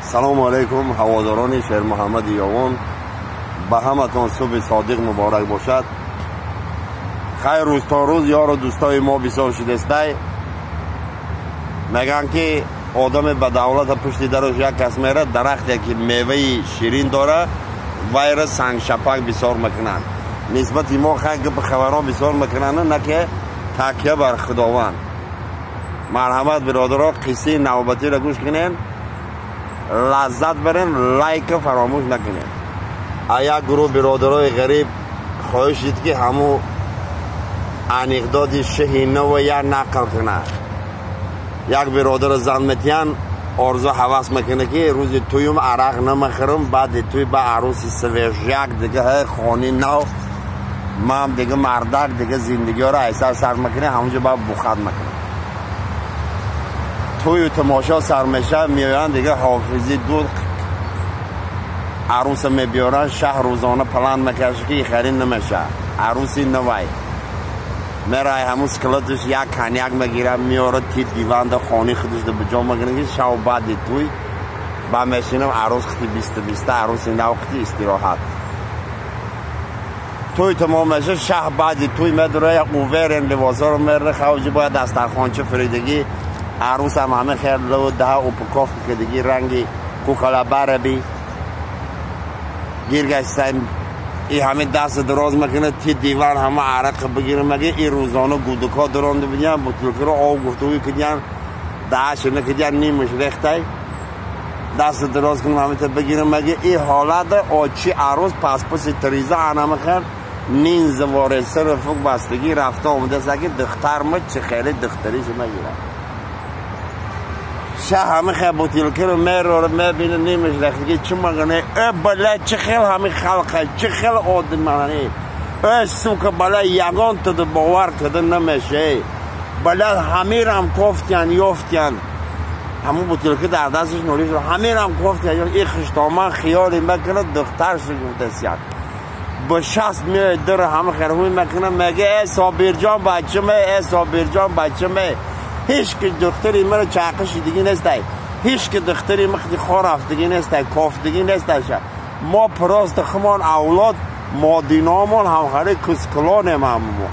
Салому алайкум, ҳаводорони Шермуҳаммади Ёвон. Ба ҳаматон субҳи содиқ муборак бошад. Хайр, рӯз то рӯз ёру дӯстои мо бисёр шудестай. Мегӯянд, ки одаме ба давлата пушти дарош як кас мерад, дарахте ки меваи ширин дора, вайра сангшапак бисёр мекунанд. Нисбати мо хай гапи хабарҳо бисёр мекунанд, на ки такя бар Худованд. Марҳамат, биродаро, қиссаи навбатиро гӯш кунед, лаззат барен, лайка фаромӯш накунед. А як гурӯҳ биродарои ғариб хоҳиш дид, ки ҳамун анекдоти шиҳи наво як нақл кунад. Як биродаро зан метиҳанд, орзу ҳавас мекунад, ки рӯзи туюм арақ намехӯрам, баъди туй ба арӯси свежак, дига хони нав, ман дига мардак, дига зиндагиҳоро айсар сар мекунем, ҳамунҷо ба бухат мекунам. Тую тамошо сар мешавад, меоянд, дига ҳофизи дуд арӯса мебиёранд. Шаҳ рӯзона план мекашад, ки харин намешавад. Арӯси навай мерай, ҳамун складаш як коньяк мегирад, меорад, ти диванда хони худашда ба ҷо мекунад, ки шав баъди туй ба мешинам, арӯс хити биста биста, арӯси нав хити истироҳат. Туй тамом мешавад, шаҳ баъди туй медура, як уверен либосҳоро мере, хавҷи бояд дастархонча фиридагӣ, арӯсам ҳама хел лу даҳа упаковка кардагӣ, ранги кукла Барби гир гаштан. И ҳами даст дароз мекунад, ти диван ҳама арақ бигирам, мега и рӯзона гудукҳо даронда бидиям, бутылкаро об гуфтугӯй кидиян, даҳашона кидиян, нимаш рехтай. Даст дароз кунам, ҳамита бигирам, мега и ҳолата очи арӯс паспаси триза анамахар нинза воре сари фук бастагӣ рафта омадааст, ки духтарма чӣ хеле духтариша мегирад. Ша ҳами хел бутылкаро мерора, мебина, нимаш рехтагӣ. Чӣ магане? Э, бала, чӣ хел ҳами халқа, чӣ хел одамани? Э, сука, бала, ягон туда бовар карда намеша. Бала, ҳамирам кофтиян, ёфтиян. Ҳамун бутылка дар дасташ нолиш, ҳамирам кофтиян. И хуштоман хиёли мекунад, духтарша гуфтасиян. Ба шаст меояд, дара ҳама херҳуй мекунад, мега: «Э, Собирҷон, бачаме, э, Собирҷон, бачаме, ҳеч ки духтари маро чақиши диги нестай, ҳеч ки духтари ма хорафтагӣ нестай, кофтагӣ нестай. Мо просто хумон авлод модиномон ҳамхари кускулонем ҳаммо.»